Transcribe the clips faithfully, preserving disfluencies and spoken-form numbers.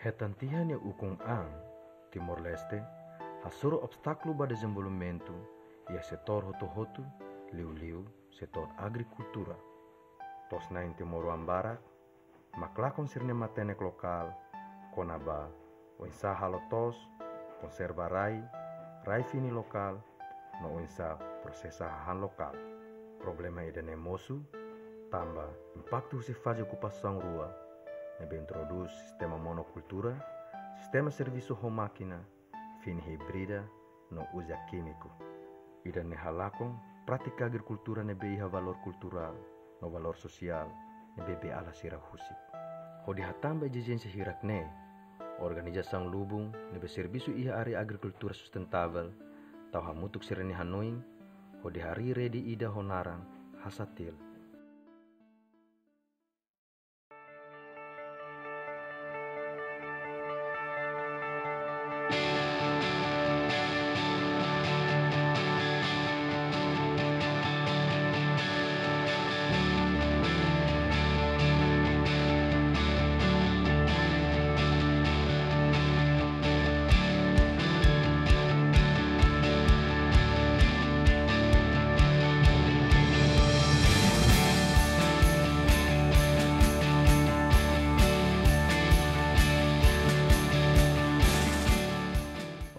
Hetan tiha nia ukun an, Timor-Leste hasoru obstákulu ba dezenvolvimentu iha setór hotu-hotu, liuliu setór agrikultura. To'os-na'in timoroan barak mak lakon sira-nia matenek lokál kona-ba oinsá halo to'os, konserva rai, rai fini lokál, no oinsá prosesa hahán lokál. Problema ida-ne'e mosu tanba impaktu husi faze okupasaun rua ne'ebé introdús sistema monokultura, sistema servisu ho mákina, fini hibrida no uza kímiku. Ida-ne'e halakon prátika agrikultura ne'ebé iha valór kulturál no valór sosiál ne'ebé beiala sira husik. Hodi hatán ba ezijénsia hirak-ne'e, organizasaun lubun ne'ebé servisu iha área agrikultura sustentável tau hamutuk sira-nia hanoin hodi harii rede ida ho naran HASATIL.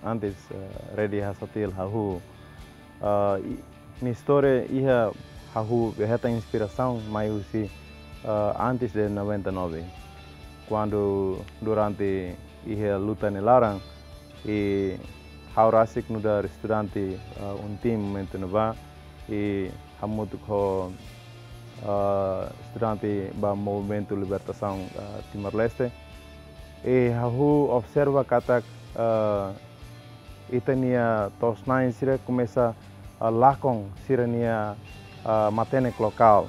Antes, eh, Rede HASATIL hahú, eh, i-, nia istória iha hahú be hetan inspirasaun mai husi, eh, antes de noventa e nove, kuandu durante iha luta nia laran, i ha'u rasik nu'udar estudante, eh, UNTIM momentu ne'ebá, i hamutuk ho, eh, estudante ba Movimentu Libertasaun, eh, Timor-Leste. I ha'u observa katak, eh, ita-nia to'os-na'in sira komesa, eh, lakon sira-nia, eh, matenek lokál.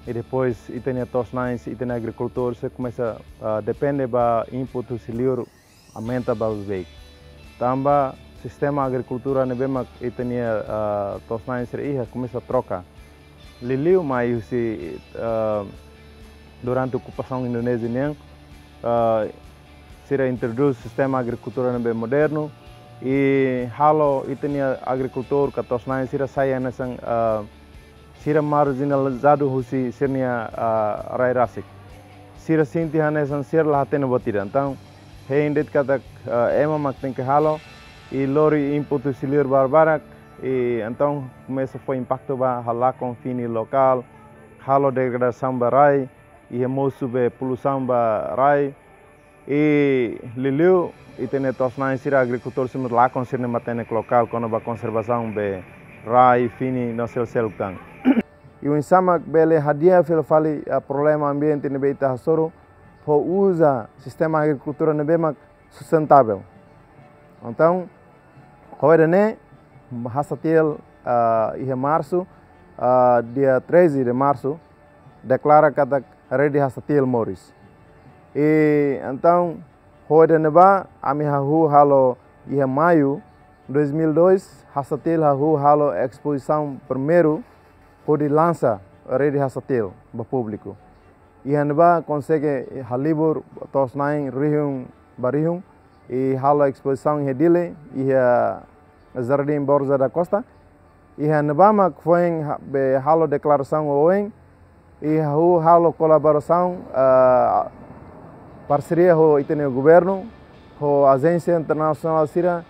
I depois ita-nia to'os-na'in, ita-nia agrikultór sira komesa, eh, depende ba input husi liur aumenta ba beibeik. Tanba sistema agrikultura ne'ebé mak ita-nia, ah, to'os-na'in sira iha komesa troka. Liuliu mai husi, ah, durante okupasaun Indonézia nian, ah, sira introdús sistema agrikultura ne'ebé modernu, i halo ita-nia agrikultór ka to'os-na'in sira sai hanesan, ah, sira marjinalizadu husi sira-nia, ah, rai rasik. Sira sente hanesan sira la hatene buat ida. Entaun, hein de'it katak, ah, ema mak tenke halo, i lori input husi liur barbarak, i entaun komesa fó impaktu ba halakon fini lokál, halo degradasaun ba rai, i mosu be poluisaun ba rai, i liuliu ita-nia to'os-na'in sira agrikultór sira lakon sira-nia matenek lokál kona-ba konservasaun be rai, fini no sel-seluk tan. I oinsá mak bele hadi'a fila fali, ah, problema ambiente ne'ebé ita hasoru, ho uza sistema agrikultura ne'ebé mak sustentável. Entaun, ho ida-ne'e, HASATIL, ah, iha Marsu, ah, dia treze de Março, deklara katak Rede HASATIL moris. I entaun, ho ida-ne'ebá, ami hahú halo iha Maiu dois mil e dois, HASATIL hahú halo espozisaun primeiru hodi lansa Rede HASATIL ba públiku. Iha ne'ebá konsege halibur to'os-na'in rihun ba rihun, i halo espozisaun iha Dili, iha Jardim Borja da Costa. Iha ne'ebá mak foin ha-, be halo deklarasaun oioin, i ha'u halo kolaborasaun, ah, parseria ho ita-nia governu, ho ajénsia internasionál sira,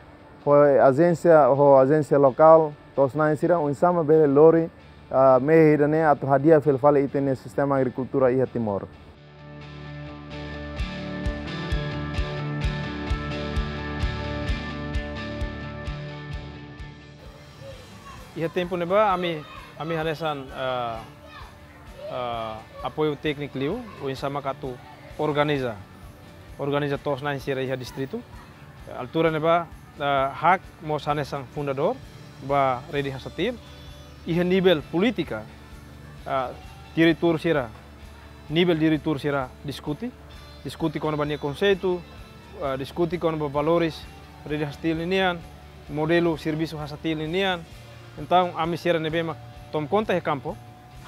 ho ajénsia, ho ajénsia lokál, to'os-na'in sira, oinsá mak bele lori, ah, mehi ida-ne'e atu hadi'a fila fali ita-nia sistema agrikultura iha Timor. Iha tempu ne'ebá ami, ami hanesan, ah, ah, apoiu tékniku liu, oinsá mak atu organiza, organiza to'os-na'in sira iha distritu. Altura ne'ebá, ah, ha'u mós hanesan fundadór ba Rede HASATIL. Iha nivel polítika, ah, diretór sira, nivel diretór sira diskute, diskute kona-ba nia konseitu, ah, diskute kona-ba valores Rede HASATIL ninian, modelu servisu HASATIL ninian. Entaun, ami sira ne'ebé mak toma konta iha kampu,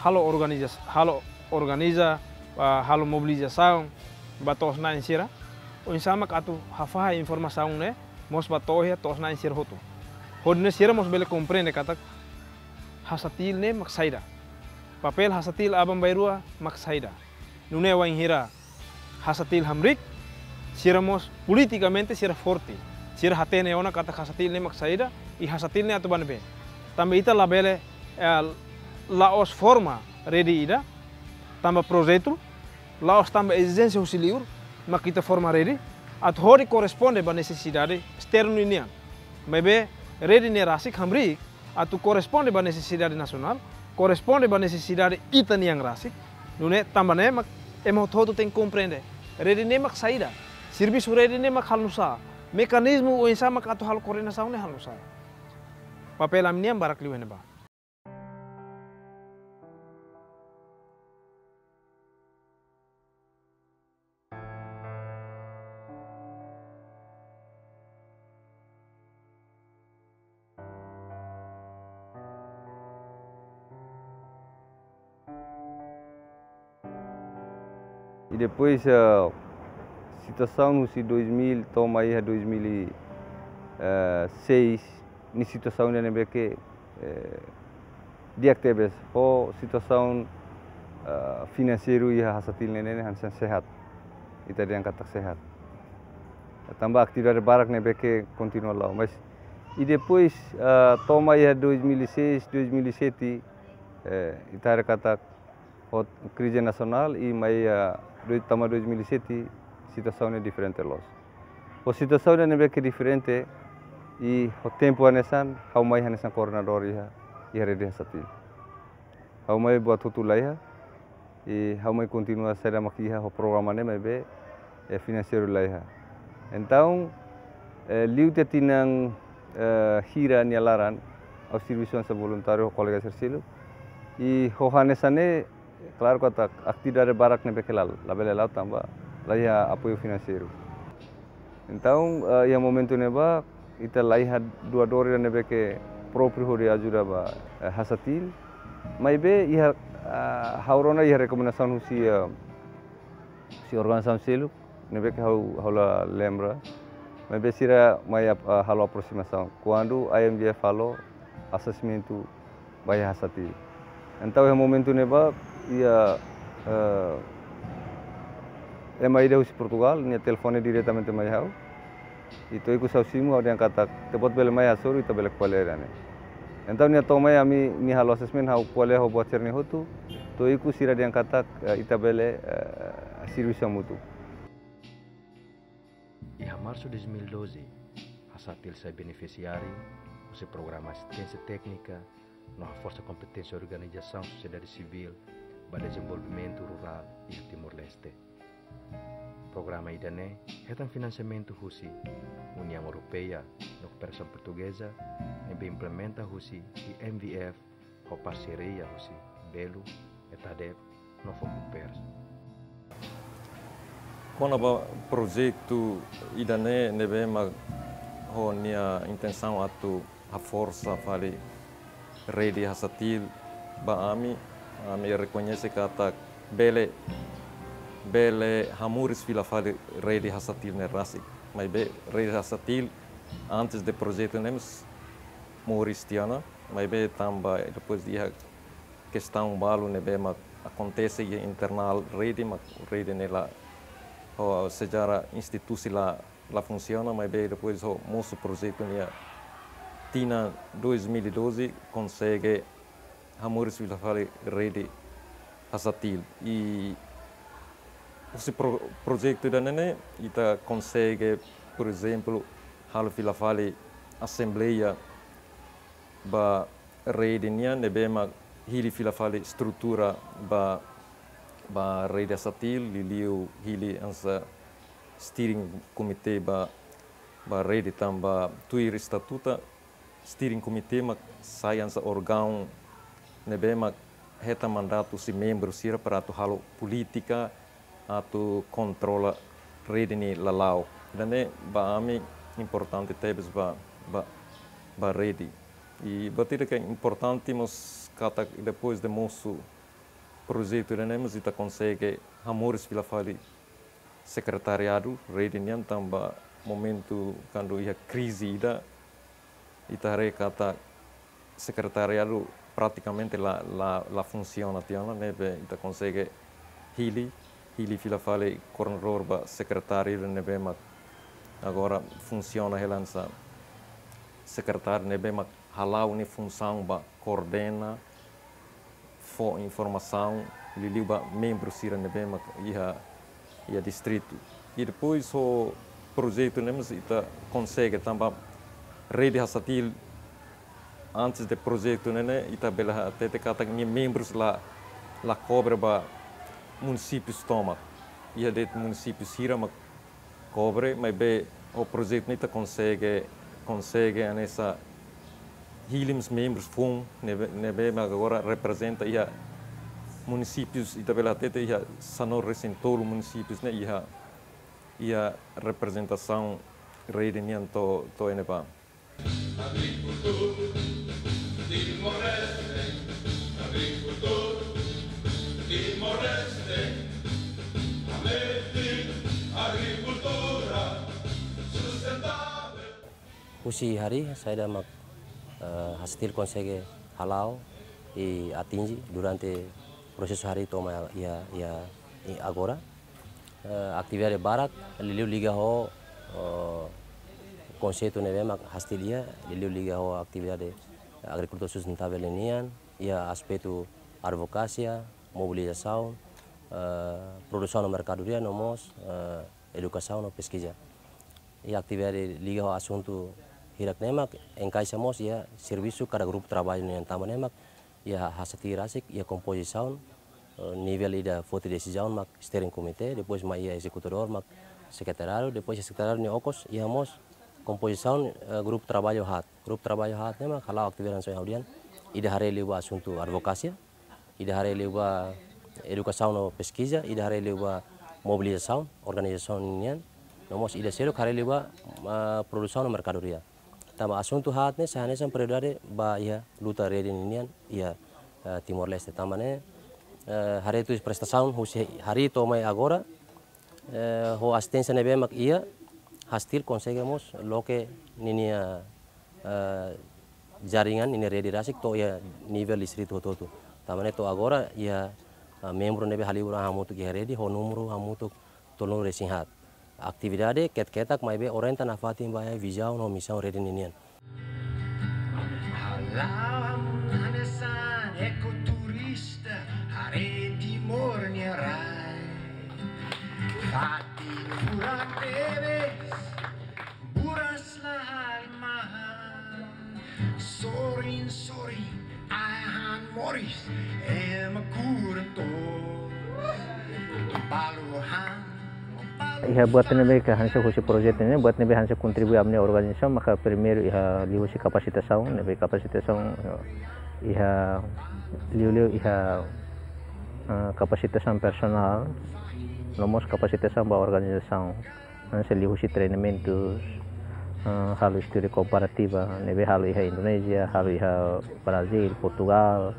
halo organiza, halo organiza, ah, halo mobilizasaun ba to'os-na'in sira. Oinsá mak atu hafahe informasaun ne'e mós ba to'o iha to'os-na'in sira hotu. Hodi nune'e sira mós bele komprende katak HASATIL ne'e mak saida. Papél HASATIL aban-bainrua mak saida. Nune'e wainhira HASATIL hamriik, sira mós politikamente sira forte. Sira hatene ona katak HASATIL ne'e mak saida, i HASATIL ne'e atu ba ne'ebé. Tanba ita labele, eh, la'ós forma rede ida, tanba projetu, la'ós tanba ezijénsia husi liur, mak ita forma rede, atu hodi korresponde ba nesesidade esternu nian. Maibé rede ne'e rasik hamriik, atu korresponde ba nesesidade nasionál, korresponde ba nesesidade ita-nian rasik. Nune'e tanba ne'e mak ema hotu-hotu tenke komprende. Rede ne'e mak saida, servisu rede ne'e mak halo nu'usá, mekanizmu oinsá mak atu halo koordenasaun ne'e halo nu'usá. Papél ami-nian barak liu iha ne'ebá. I depois, eh, situasaun husi dois mil to'o mai iha dois mil e seis, ne'e situasaun ne'ebé ke, eh, di'ak tebes, ho situasaun, eh, finanseiru iha HASATIL ne'e, ne'e hanesan sehat. Ita dehan katak sehat. Tanba atividade barak ne'ebé ke kontinua la'o. Mas, i depois, eh, to'o mai iha dois mil e seis, dois mil e sete, eh, ita haree katak ho krize nasionál i mai, ah, doi-, to'o mai dois mil e sete situasaun ne'e diferente loos. Ho situasaun ne'ebé ke diferente i ho tempu hanesan, ha'u mai hanesan koordenadór iha, iha Rede HASATIL. Ha'u mai buat hotu la iha, i ha'u mai kontinua saida mak iha ho programa ne'e maibé, eh, finanseiru la iha. Entaun, eh, liu tiha tinan, eh, hira nia laran, ha'u servisu hanesan voluntáriu ho kolega sira seluk. I ho hanesan ne'e, klaru katak atividade barak ne'ebé ke la, labele la'o tanba la iha apoiu finanseiru. Entaun, eh, iha momentu ne'ebá, ita la iha doadór ne'ebé ke própriu hodi ajuda ba, eh, HASATIL. Maibé iha, ah, ha'u rona iha rekomendasaun husi, eh, husi organizasaun seluk, ne'ebé ke ha'u, ha'u la lembra. Maibé sira mai ap-, ah, halo aprosimasaun. Kuandu I M V F halo assessment ba iha HASATIL. Entaun iha momentu ne'ebá, iha, eh, ema ida husi Portugal, nia telefone diretamente mai ha'u. I to'o ikus ha'u simu, ha'u dehan katak, ita-boot bele mai hasoru, ita bele ko'alia ida-ne'e. Entaun nia to'o mai ami, nia halo assessment, ha'u ko'alia ho buat sira-ne'e hotu, to'o ikus sira dehan katak, eh, ita bele, eh, servisu hamutuk. Iha Marsu dois mil e doze, HASATIL sai benefisiáriu husi programa asisténsia téknika no haforsa kompeténsia organizasaun sosiedade sivíl ba dezenvolvimentu rurál iha Timor-Leste. Programa ida-ne'e hetan finansiamentu husi Uniaun Europeia no Kooperasaun Portugeza, ne'ebé implementa husi I M V F ho parseria husi Belo, ETADEP, no Focupers. Kona-ba projetu ida-ne'e, ne'ebé mak ho nia intensaun atu haforsa fali rede HASATIL ba ami, ami rekoñese katak bele, bele hamoris fila fali rede HASATIL ne'e rasik. Maibé rede HASATIL antes de projetu ne'e mós moris tiha ona, maibé tanba depois de iha kestaun balu ne'ebé mak akontese iha internál rede, mak rede ne'e la, ou seja, instituisaun la, la funsiona, maibé depois ho mosu projetu nian iha tinan dois mil e doze konsege hamoris fila fali rede HASATIL. I husi pro-, projetu ida-ne'e ne'e, ita konsege, por ezemplu, halo fila fali asembleia ba rede nian, ne'ebé mak hili fila fali estrutura ba, ba rede HASATIL, liuliu hili hanesan steering committee ba, ba rede tanba tuir estatutu, steering committee mak sai hanesan órgaun ne'ebé mak hetan mandatu husi membru sira para atu halo polítika, atu kontrola rede nia lala'ok. Ida-ne'e ba ami importante tebes ba, ba, ba rede. I buat ida ke importante mós katak depois de mosu projetu ida-ne'e mós ita konsege hamoris fila fali sekretariadu rede nian, tanba momentu kuandu iha krize ida, ita haree katak sekretariadu pratikamente la, la, la funsiona tiha ona, ne'ebé ita konsege hili, hili fila fali koordenadór ba sekretáriu ne'ebé mak agora funsiona hela hanesan sekretáriu ne'ebé mak hala'o nia funsaun ba koordena, fó informasaun liuliu ba membru sira ne'ebé mak iha, iha distritu. I depois ho projetu ne'e mós ita konsege tanba rede Hasatil antes de projetu ne'e ne'e ita bele hatete katak nia membrus la, la kobre ba munisípius tomak. Iha de'it munisípiu sira mak kobre, maibé ho projetu ne'e ita konsege, konsege hanesan hili mós membrus foun ne'ebé, ne'ebé mak agora reprezenta iha munisípius, ita bele hatete iha sanulu-resin-tolu munisípius ne'e iha, iha reprezentasaun rede nian to'o, to'o iha ne'ebá. Agrikultór Timor-Leste, agrikultór Timor-Leste, Hametin agrikultura sustentável. Husi harii saida mak, eh, Hasatil konsege hala'o i atinje durante prosesu harii to'o mai iha, iha, i agora. Eh, atividade barak, liuliu liga ho, eh, konseitu ne'ebé mak Hasatil iha, liuliu liga ho atividade agrikultura sustentável ninian, iha aspetu advokasia, mobilizasaun, eh, produsaun no merkadoria, no mós, eh, edukasaun no peskiza. I atividade liga ho asuntu hirak ne'e mak enkaixa mós iha servisu kada grupu traballu nian, tanba ne'e mak iha Hasatil rasik, iha kompozisaun, eh, nivel ida foti desizaun mak steering committee, depois mai iha ezekutadór mak sekretariadu, depois sekretariadu nia okos, iha mós kompozisaun, eh, grupu traballu haat. Grupu traballu haat ne'e mak hala'o atividade hanesan ohin ha'u dehan, ida haree liu ba asuntu advokasia, ida haree liu ba edukasaun no peskiza, ida haree liu ba mobilizasaun, organizasaun nian, no mós ida seluk haree liu ba, ah, produsaun no merkadoria. Tanba asuntu haat ne'e sai hanesan prioridade ba iha luta rede ninian iha, eh, Timor-Leste. Tanba ne'e, eh, haree tuir prestasaun husi harii to'o mai agora, eh, ho asisténsia ne'ebé mak iha, Hasatil konsege mós loke ninia, eh, jaringan, ninia rede rasik to'o iha nivel distritu hotu-hotu. Tanba ne'e to'o agora iha, eh, membru ne'ebé halibur an hamutuk iha rede ho númeru hamutuk tolunulu-resin-haat. Atividade ketak-ketak maibé orienta nafatin ba iha vizaun no misaun rede ninian. Hala'o hanesan ekoturista, haree Timor nia rai. Fatin furak tebes, buras la halai mahan. Sorin-sorin, ai-han moris, ema kurantos. Balu han, Iha buat ne'ebé ke hanesan husi projetu ne'e, buat ne'ebé hanesan kontribui ami-nia organizasaun, maka primeiru iha liuhusi kapasitasaun, ne'ebé kapasitasaun iha liuliu iha, eh, kapasitasaun personál, no mós kapasitasaun ba organizasaun. Hanesan liuhusi treinamentus, eh, halo estudu komparativa, ne'ebé halo iha Indonézia, halo iha Brazíl, Portugál,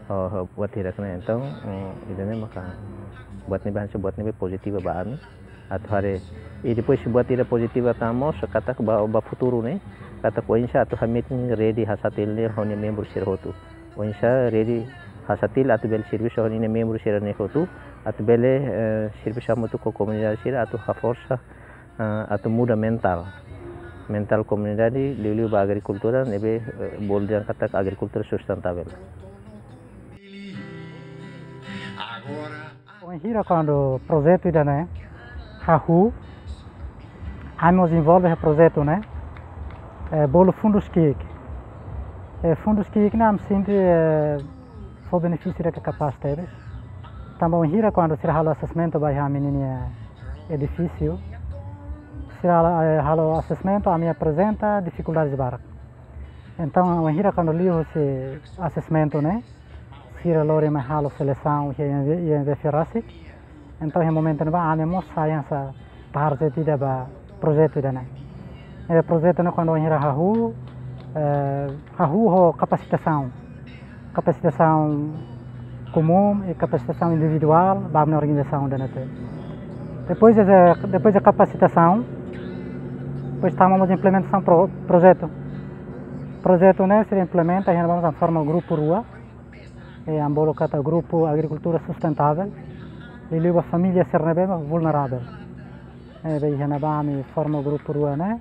eh, buat hirak ne'e. Entaun, eh, ida-ne'e maka buat ne'ebé hanesan buat ne'ebé pozitivu ba ami. Atu haree. I depois buat ida pozitivu tan mós, katak ba, ba futuru ne'e, katak oinsá atu hametin rede Hasatil ne'e ho nia membru sira hotu. Oinsá rede Hasatil atu bele servisu ho ninia membru sira-ne'e hotu, atu bele, eh, servisu hamutuk ho komunidade sira atu haforsa, eh, atu muda mentál. Mentál komunidade liuliu ba agrikultura ne'ebé, eh, bolu dehan katak agrikultura sustentável. Agora Wainhira kuandu projetu ida-ne'e hahú, ami mós envolve iha projetu ne'e, eh, bolu fundus ki'ik. Eh, fundus ki'ik ne'e ami sente, eh, fó benefísiu ida ke kapás tebes. Tanba wainhira kuandu sira halo assessment ba iha ami-nia edifísiu, sira, eh, halo assessment, ami aprezenta difikuldades barak. Entaun, wainhira kuandu liuhusi assessment ne'e, sira lori mai halo selesaun iha I N V, I N V F rasik. Entaun, iha momentu ne'ebá, ami mós sai hanesan target ida ba projetu ida-ne'e. Eh, projetu ne'e kuandu wainhira hahú, eh, hahú ho kapasitasaun. Kapasitasaun komún i kapasitasaun individuál ba ami-nia organizasaun ida-ne'e. Depois de, depois de kapasitasaun, depois tama mós implementasaun pro, projetu. Projetu ne'e sira implementa, iha ne'ebá mós forma grupu rua. E ami bolu katak grupu agrikultura sustentável. Liuliu ba família sira ne'ebé mak vulneravel. E be iha ne'ebá ami forma grupu rua ne'e.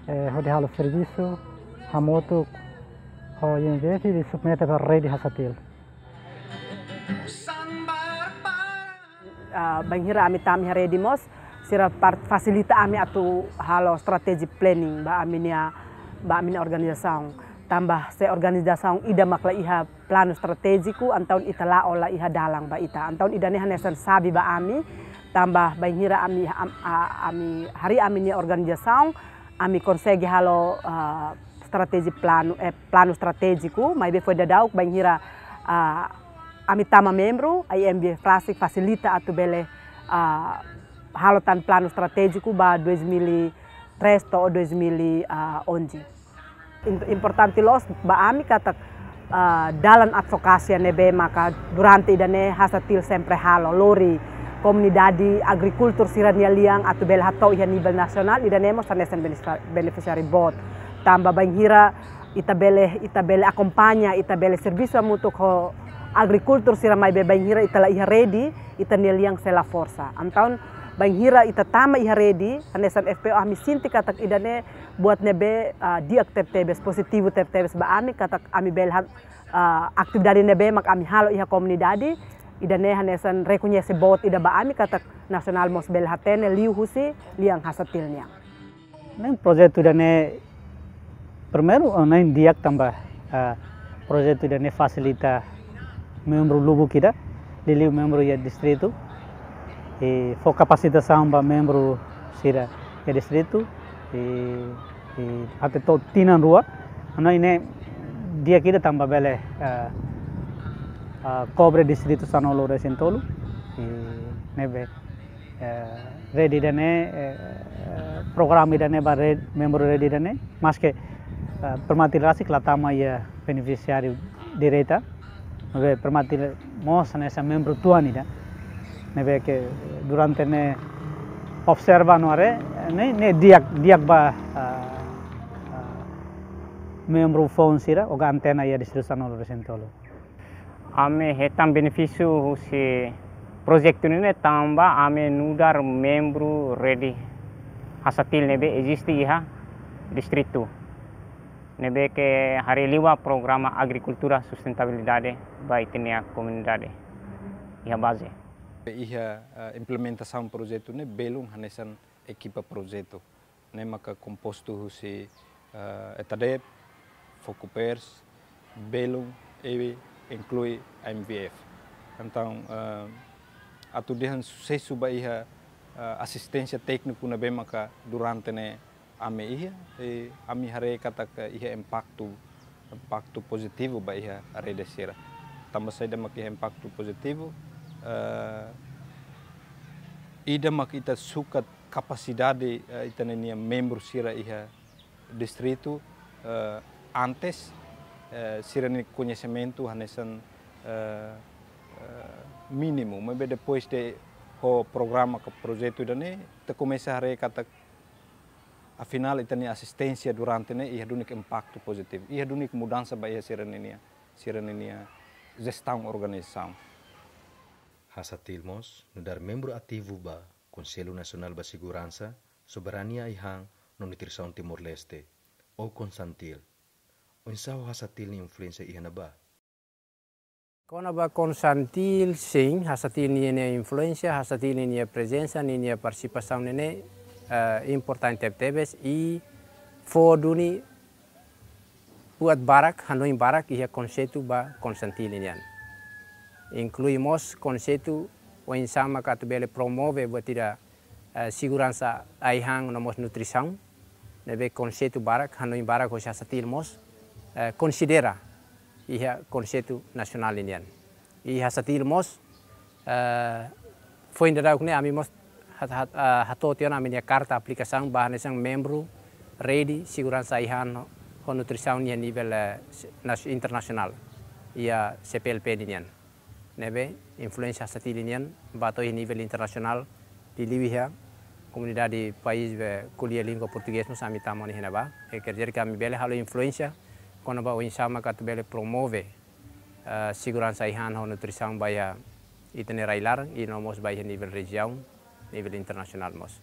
E hodi halo servisu hamutuk ho I M V F i submete ba rede HASATIL. Ah, bainhira ami tama iha rede mós, sira par-, fasilita ami atu halo strategic planning ba ami-nia, ba ami-nia organizasaun. Tanba se organizasaun ida mak la iha planu estratéjiku, entaun ita la'o la iha dalan ba ita. Entaun ida-ne'e hanesan xave ba ami, tanba bainhira ami, am-, a-, ami harii ami-nia organizasaun, ami konsege halo, ah, estratéji planu, eh, planu estratéjiku, maibé foin daudauk bainhira, ah, ami tama membru, I M V F rasik fasilita atu bele, ah, halo tan planu estratéjiku ba dois mil e três to'o dois mil e onze. In-, importante loos ba ami katak, ah, dalan advokasia ne'ebé maka durante ida-ne'e HASATIL sempre halo, lori komunidade agrikultór sira-nia lian atu bele hato'o iha nivel nasionál, ida-ne'e mós hanesan benefisia-, benefisiáriu boot. Tanba bainhira ita bele, ita bele akompaña, ita bele servisu hamutuk ho agrikultór sira, maibé bainhira ita la iha rede, ita-nia lian sei la forsa. Entaun bainhira ita tama iha rede, hanesan F P O, ami sente katak ida-ne'e buat ne'ebé, ah, di'ak tebetebes, pozitivu tebetebes ba ami, katak ami bele han-, ah, atividade ne'ebé mak ami halo iha komunidade, ida-ne'e hanesan rekoñese boot ida ba ami, katak nasionál mós bele hatene liuhusi lian HASATIL nian. Ne'e projetu ida-ne'e primeiru, oh, ne'e di'ak tanba, ah, projetu ida-ne'e fasilita membru lubuk ida, liuliu membru iha distritu. I fó kapasitasaun ba membru sira iha distritu. I, i até to'o tinan rua. Entaun ne'e di'ak ida tanba bele, ah, ah, kobre distritu sanulu-resin-tolu. I ne'ebé, eh, rede ida-ne'e, eh, eh, programa ida-ne'e ba rede, membru rede ida-ne'e, maske, eh, Permatil rasik la tama iha benefisiáriu direta, maibé Permatil mós hanesan membru tuan ida. Ne'ebé ke durante ne'e observa no haree, ne'e, ne'e di'ak, di'ak ba, eh, eh, membru foun sira, oga antena iha distritu sanulu-resin-tolu. Ami hetan benefísiu husi projetu ne'e tanba ami nu'udar membru rede HASATIL ne'ebé eziste iha distritu. Ne'ebé ke harii liu ba programa agrikultura sustentabilidade ba ita-nia komunidade iha baze. Iha, eh, implementasaun projetu ne'e belun hanesan ekipa projetu. Ne'e maka kompostu husi, eh, ETADEP, Fokupers, belun, i inklui I M V F. Entaun, eh, atu dehan susesu ba iha, eh, asisténsia tékniku ne'ebé maka durante ne'e ami iha, i ami haree katak iha impaktu, impaktu pozitivu ba iha rede sira. Tanba saida mak iha impaktu pozitivu, eh, ida mak ita sukat kapasidade, eh, ita-nia membru sira iha distritu, eh, antes, eh, sira-nia koñesimentu hanesan, eh, eh, mínimu, maibé depois de ho programa ka projetu ida-ne'e, ita komesa haree katak afinál ita-nia asisténsia durante ne'e iha duni impaktu pozitivu, iha duni mudansa ba iha sira-nia, sira-nia jestaun organizasaun. HASATIL mós nu'udar membru ativu ba Konsellu Nasionál ba Seguransa, Soberania Ai-han no Nutrisaun Timor-Leste, ou KONSANTIL. Oinsá ho HASATIL nia influénsia iha ne'ebá? Kona-ba KONSANTIL, sin, HASATIL ninia influénsia, HASATIL ninia prezensa, ninia partisipasaun ne'e, eh, importante tebes i fó duni buat barak, hanoin barak iha konseitu ba KONSANTIL nian. Inklui mós konseitu oinsá maka atu bele promove buat ida, eh, seguransa ai-han no mós nutrisaun. Ne'ebé konseitu barak, hanoin barak hosi HASATIL mós, eh, konsidera iha konseitu nasionál nian. I HASATIL mós, eh, foin daudauk ne'e ami mós hat-, hat-, eh, hato'o tiha ona ami-nia karta aplikasaun ba hanesan membru rede seguransa ai-han ho nutrisaun iha nivel, eh, se-, nas-, internasionál, iha C P L P nian. Ne'ebé influénsia HASATIL nian ba to'o iha nivel internasionál, Liuliu iha komunidade país be ko'alia língua portugés mós ami tama ona iha ne'ebá. E quer dizer que ami bele halo influénsia kona-ba oinsá mak atu bele promove, eh, seguransa ai-han ho nutrisaun ba iha ita-nia rai-laran i no mós ba iha nivel rejiaun, nivel internasionál mós.